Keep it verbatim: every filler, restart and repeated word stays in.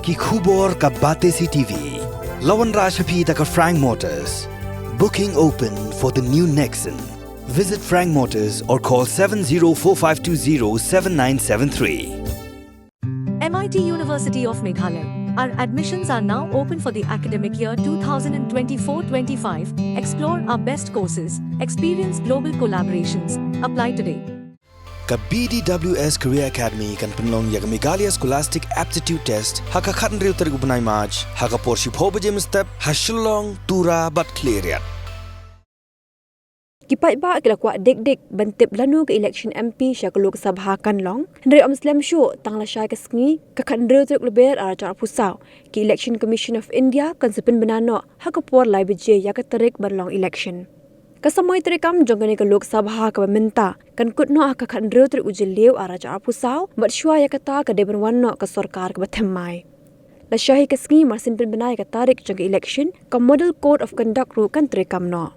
Ki khubor ka Batesi T V la wanrah sha phi da ka Frank Motors. Booking open for the new Nexon. Visit Frank Motors or call seven zero four five two zero seven nine seven three. M I T University of Meghalaya. Our admissions are now open for the academic year twenty twenty-four twenty-five. Explore our best courses, experience global collaborations. Apply today. Ka B D W S Career Academy kan pynlong ïa ka Meghalaya Scholastic Aptitude Test ha ka khathynriew tarik u bnai March ha ka por shiphew baje mynstep ha Shillong, Tura bad Khliehriat. Ki paidbah ki la kwah dik dik ban tip lano ka election M P sha ka Lok Sabha kan long. Hynrei ym slem shuh, tang lashai ka sngi, ka khathynriew tarik Lber arhajar arphew saw, ki Election Commission of India kan sa pynbna noh ha ka por lai baje ïa ka tarik ban long election. Ka samoi treikam jong kane ka Lok Sabha kaba mynta kan kut noh ha ka khathynriew tarik u Jylliew arhajar arphew saw, bad shuwa ïa kata ka dei ban wan noh ka sorkar kaba thymmai. Lashai hi ka sngi, mar syn pynbna ïa ka tarik jong ka election, ka Model Code of Conduct ruh kan treikam noh.